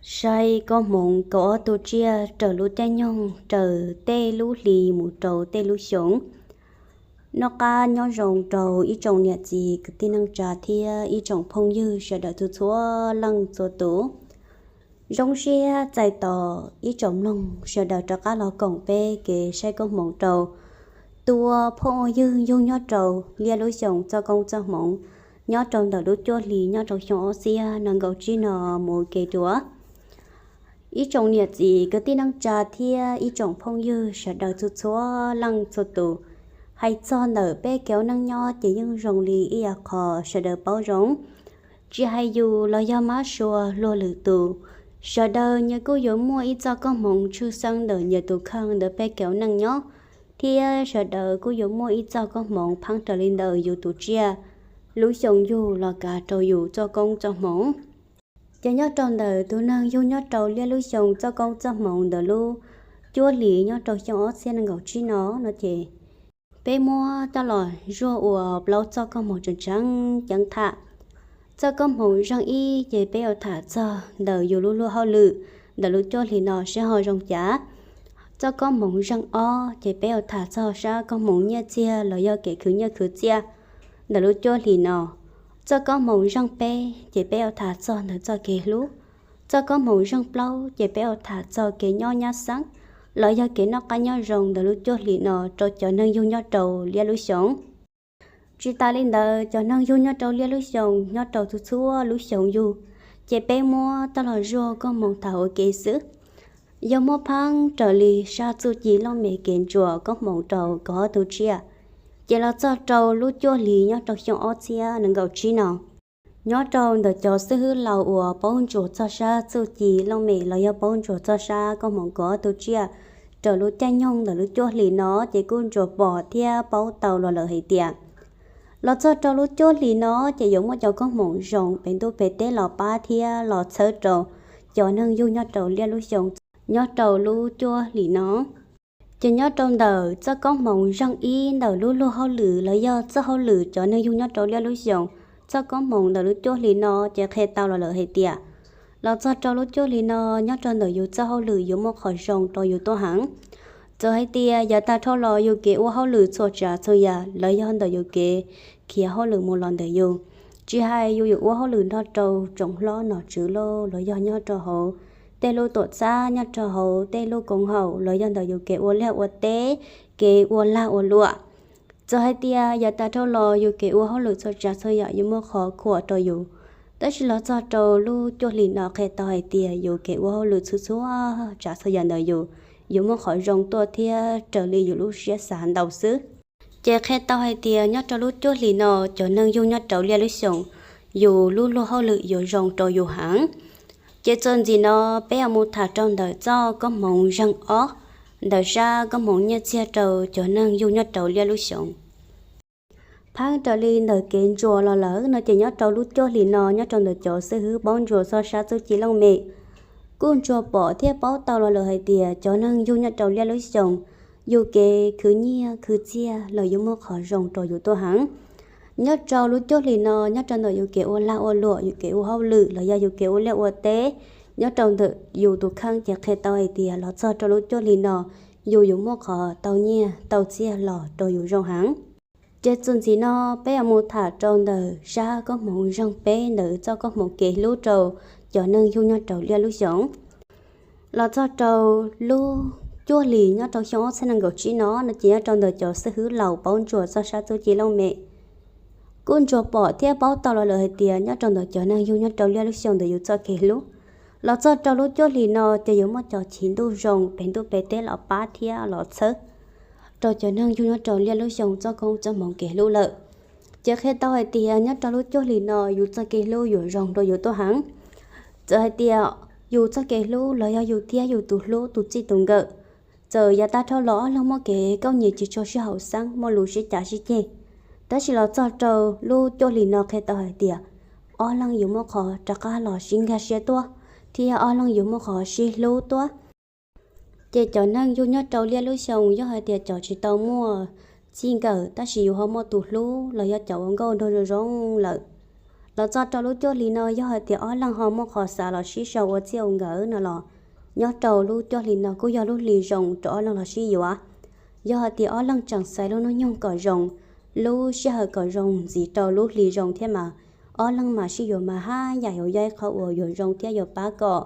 Saib koob hmoov kaum ob tug tsiaj raws lub caij nyoog, raws tej lub hlis mus rau tej lub xyoo. Noj qab nyob zoo rau ib tsoom niam txiv kwv tij neej tsa thiab ib tsoom phooj ywg sawv daws txhua txhua leej txhua tus. Zoo siab txais tos ib tsoom mloog sawv daws rov qab los koom peb kev saib koob hmoov rau tus uas phooj ywg yug nyob rau liaj lub xyoo txoj koob txoj hmoov nyob rau ntawm lub cuaj hlis nyob rau xyoo ob txhiab nees nkaum tsib no mus ua ke dua. Ib tsoom niam txiv kwv tij neej tsa thiab ib tsoom phooj ywg sawv daws txhua txhua leej txhua tus, hais txog ntawm peb kev ua neej nyob ces yeej zoo li ib yam qho sawv daws paub zoo. Tsis hais yus los yog mab sua luag lwm tus, sawv daws nyias kuj yuav muaj ib txoj koob hmoov tshwj xeeb ntawm nyias tus kheej ntawm peb kev ua neej nyob, thiab sawv daws kuj yuav muaj ib txoj koob hmoov pheej raws li ntawm yus tus tsiaj lub xyoo yug los kav rau yus txoj koob txoj hmoov. Ces nyob rau ntawm tus neeg yug nyob rau liaj lub xyoo txoj koob txoj hmoov ntawm lub cuaj hlis nyob rau xyoo ob txhiab nees nkaum tsib no, no ces peb muab coj los zuaj ua plaub txoj koob hmoov tseem ceeb ceeb tham. Txoj koob hmoov zeej ib ces peb yuav tham txog ntawm yus lub luag hauj lwm ntawm lub cuaj hlis no seb ho zoo cas. Txoj koob hmoov zeej ob ces peb yuav tham txog sab koob hmoov nyiaj txiag los yog kev khwv nyiaj khwv txiaj ntawm lub cuaj hlis no. Txoj koob hmoov zeej peb ces peb yuav tham txog ntawm txoj kev hlub. Txoj koob hmoov zeej plaub ces peb yuav tham txog kev nyob nyab xeeb los yog kev noj qab nyob zoo ntawm lub cuaj hlis no rau cov neeg yug nyob rau liaj lub xyoo. Tsis tas li ntawd, cov neeg yug nyob rau liaj lub xyoo nyob rau txhua txhua lub xyoo yug, ces peb muab coj los zuaj koob hmoov tham ua ke xwb. Yog muab pheej raws li sab txuj ci looj mem kev ntsuas koob hmoov rau kaum ob tug tsiaj, ces los txog rau lub cuaj hlis nyob rau xyoo ob txhiab nees nkaum tsib no, nyob rau ntawm cov xib hwb laus uas paub ntsuas txog sab txuj ci looj mem los yog paub ntsuas txog sab koob hmoov kaum ob tug tsiaj raws lub caij nyoog ntawm lub cuaj hlis no ces kuj ntsuas pom thiab paub tau los lawm hais tias los txog rau lub cuaj hlis no ces yuav muaj cov koob hmoov zoo pem ntuj pem teb los pab thiab los txhawb rau cov neeg yug nyob rau liaj lub xyoo nyob rau lub cuaj hlis no. Ces nyob rau ntawm txoj koob hmoov zeej ib ntawm lub luag hauj lwm los yog txoj hauj lwm cov neeg yug nyob rau liaj lub xyoo, txoj koob hmoov ntawm lub cuaj hlis no ces qhia tau los lawm hais tias los txog rau lub cuaj hlis no nyob rau ntawm yus txoj hauj lwm yuav muaj qhov zoo rau yus tuaj heev. Txawm hais tias yav tag dhau los yus kev ua hauj lwm txhua tsav txhua yam los yog ntawm yus kev khiav hauj lwm mus los ntawm yus, tsis hais yus yuav ua hauj lwm nrog rau tsoom hlob nom tswv lauj los yog nyob rau hauv tej lub tuam txhab, nyob rau hauv tej lub koom haum los yog ntawm yus kev ua liaj ua teb, kev ua lag ua luam. Txawm hais tias yav tas dhau los yus kev ua hauj lwm txhua tsav txhua yam yuav muaj qhov khuam rau yus, tab sis los txog rau lub cuaj hlis no qhia tau hais tias yus kev ua hauj lwm txhua txhua tsav txhua yam ntawm yus yuav muaj qhov zoo tuaj thiab raws li yus lub siab xav ntau xwb. Ces qhia tau hais tias nyob rau lub cuaj hlis no cov neeg yug nyob rau liaj lub xyoo, yus lub luag hauj lwm yuav zoo rau yus heev. Ces txuas ntxiv no peb yuav mus tham rau ntawm txoj koob hmoov zeeg ob, ntawm sab koob hmoov nyiaj txiag rau cov neeg yug nyob rau liaj lub xyoo. Pheej raws li ntawm kev ntsuas los lawm no ces nyob rau lub cuaj hlis no nyob rau ntawm cov xib hwb paub ntsuas txog sab txuj ci looj mem kuj ntsuas pom thiab paub tau los lawm hais tias cov neeg yug nyob rau liaj lub xyoo, yus kev khwv nyiaj khwv txiaj los yuav muaj qhov zoo rau yus tuaj heev. Nyob rau lub cuaj hlis no nyob rau ntawm yus kev ua lag ua luam, yus kev ua hauj lwm los yog yus kev ua liaj ua teb, nyob rau ntawm yus tus kheej ces qhia tau hais tias los txog rau lub cuaj hlis no yus yuav muaj qhov tau nyiaj tau txiaj los rau yus zoo heev. Ces txuas ntxiv no peb yuav mus tham rau ntawm sab koob hmoov zeeg peb ntawm txoj koob hmoov kev hlub rau cov neeg yug nyob rau liaj lub xyoo. Los txog rau lub cuaj hlis nyob rau xyoo ob txhiab nees nkaum tsib no no ces nyob rau ntawm cov xib hwb laus paub ntsuas txog sab txuj ci looj mem kuj ntsuas pom thiab paub tau los lawm hais tias nyob rau ntawm cov neeg yug nyob rau liaj lub xyoo ntawm yus txoj kev hlub, los txog rau lub cuaj hlis no ces yuav muaj cov chiv ntuj zoo pem ntuj pem teb los pab thiab los txhawb rau cov neeg yug nyob rau liaj lub xyoo txoj koob txoj hmoov kev hlub lawm. Ces qhia tau hais tias nyob rau lub cuaj hlis no yus txoj kev hlub yuav zoo rau yus tuaj heev. Txawm hais tias yus txoj kev hlub los yog yus thiab yus tus hlub tus txij tus nkawm, txawm yav tag dhau los ob leeg muaj kev kauj nyiam tsis tshua sib haum xeeb, muaj lus sib cav sib ceg, tab sis los txog rau lub cuaj hlis no qhia tau hais tias ob leeg yuav muaj qhov rov qab los sib nkag siab tuaj, thiab ob leeg yuav muaj qhov sib hlub tuaj. Ces cov neeg yug nyob rau liaj lub xyoo yog hais tias cov tsis tau muaj txij nkawm tab sis yus ho muaj tus hlub los yog cov ua nkauj nraug zoo zoo lawm, Los txog rau lub cuaj hlis no yog hais tias ob leeg ho muaj qhov xav los sib sau ua txij ua nkawm no los, nyob rau lub cuaj hlis no kuj yog lub hli zoo rau ob leeg los sib yuav. Yog hais tias ob leeg tseem xaiv lub hnub nyoog kom zoo, lub sij hawm kom zoo ntxiv rau lub hli zoo thiab mas, ob leeg mas sib yuav mas haj yam yuav yog ib qho uas yuav zoo thiab yuav pab kom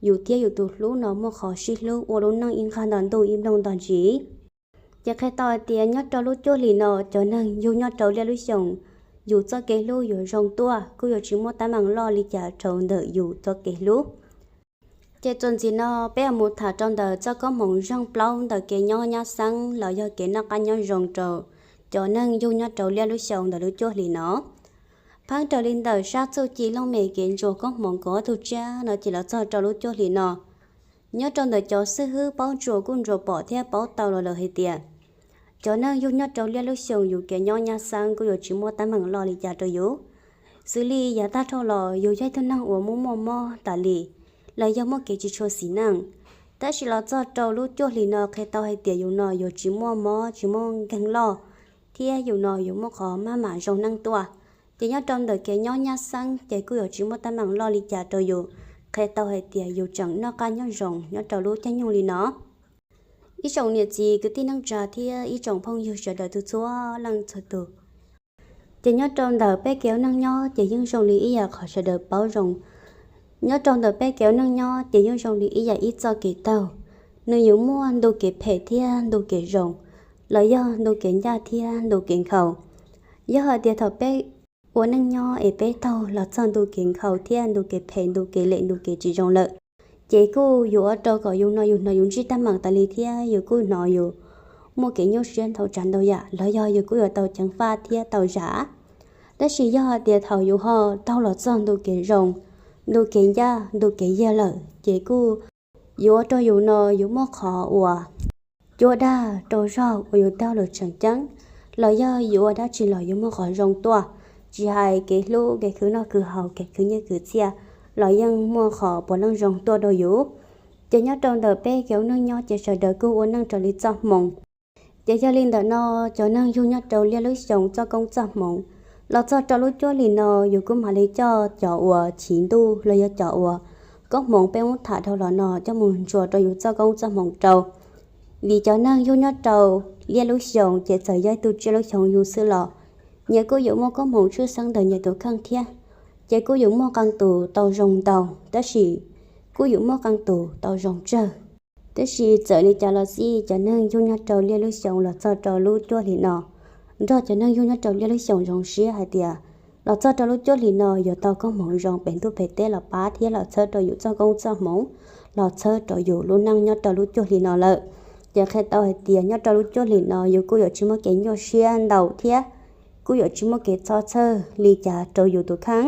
yus thiab yus tus hlub no muaj qhov sib hlub ua lub neej ib nqag nto ntuj ib nplooj nto ntsis. Ces qhia tau hais tias nyob rau lub cuaj hlis no cov neeg yug nyob rau liaj lub xyoos, yus txoj kev hlub yuav zoo tuaj, kuj yuav tsis muaj teeb meem loj li cas rau ntawm yus txoj kev hlub. Ces txuas ntxiv no peb yuav mus tham rau ntawm txoj koob hmoov zeej plaub ntawm kev nyob nyab xeeb los yog kev noj qab nyob zoo rau cov neeg yug nyob rau liaj lub xyoos ntawm lub cuaj hlis no. Pheej raws li ntawm sab txuj ci looj mem kev ntsuas koob hmoov kaum ob tug tsiab no ces los txog rau lub cuaj hlis no, nyob rau ntawm cov xib hwb paub ntsuas kuj ntsuas pom thiab paub tau los lawm hais tias cov neeg yug nyob rau liaj lub xyoos yus kev nyob nyab xeeb kuj yuav tsis muaj teeb meem loj li cas rau yus. Xws li yav tag dhau los yus yog ib tug neeg uas muaj muaj mob tas li, los yog muaj kev tsis tshua xis neej, tab sis los txog rau lub cuaj hlis no qhia tau hais tias yus no yuav tsis muaj mob tsis muaj nkeeg loj, thiab yus no yuav muaj qhov maj mam zoo neej tuaj. Ces nyob rau ntawm kev nyob nyab xeeb ces kuj yuav tsis muaj teeb meem loj li cas rau yus, qhia tau hais tias yus tseem noj qab nyob zoo nyob rau lub caij nyoog li no. Ib tsoom niam txiv kwv tij neej tsa thiab ib tsoom phooj ywg sawv daws txhua leej txhua tus, ces nyob rau ntawm peb kev ua neej nyob ces yeej zoo li ib yam qhov sawv daws paub zoo. Nyob rau ntawm peb kev ua neej nyob ces yeej zoo li ib yam ib txoj kev taug, nws yuav muaj ntu kev phem thiab ntu kev zoo, los yog ntu kev ncaj thiab ntu kev nkhaus. Yog hais tias thaum peb ua neej nyob es peb taug los txog ntu kev nkhaus thiab ntu kev phem, ntu kev lem, ntu kev tsis zoo lawm, ces kuj yuav ua rau kom yus no yus hnov yus ntsij teeb meem tas li thiab yus kuj hnov yus muaj kev nyuaj siab ntau tsav ntau yam los yog yus kuj yuav tau ceev faj thiab tau zam. Tab sis yog hais tias thaum yus ho taug los txog ntu kev zoo, ntu kev ncaj, ntu kev yag lawm ces kuj yuav ua rau yus no yus muaj qhov uas cuab dag rau zaug uas yus taug lawm tseem ceeb, los yog yus ua dab tsi los yus muaj qhov zoo tuaj, tsis hais kev hlub, kev khwv noj khwv haus, kev khwv nyiaj khwv txiaj, los yeej muaj qhov puav leej zoo tuaj rau yus. Ces nyob rau ntawm peb kev ua neej nyob ces sawv daws kuj ua neej raws li txoj hmoo. Ces yog li ntawm no, cov neeg yug nyob rau liaj lub xyoos txoj koob txoj hmoov los txog rau lub cuaj hlis no yus kuj mam li coj cov uas chiv ntuj los yog cov uas koob hmoov peb muab tham dhau los no coj mus ntsuas rau yus txoj koob txoj hmoov rau. Vim cov neeg yug nyob rau liaj lub xyoos ces txawm yog ib tug tsiaj lub xyoos yug xwb los nyias kuj yuav muaj koob hmoov tshwj xeeb ntawm nyias tus kheej thiab. Ces kuj yuav muaj qee tus tau zoo ntau, tab sis kuj yuav muaj qee tus tau zoo tsawg. Tab sis txawm li cas los xij, cov neeg yug nyob rau liaj lub xyoos los txog rau lub cuaj hlis no, nrog cov neeg yug nyob rau liaj lub xyoos zoo siab hais tias los txog rau lub cuaj hlis no yuav tau koob hmoov zoo pem ntuj pem teb los pab thiab los txhawb rau yus txoj koob txoj hmoov, los txhawb rau yus lub neej nyob rau lub cuaj hlis no lawm. Ces qhia tau hais tias nyob rau lub cuaj hlis no yus kuj yuav tsis muaj kev nyuaj siab ntau thiab kuj yuav tsis muaj kev txhob txhawj li cas rau yus tus kheej.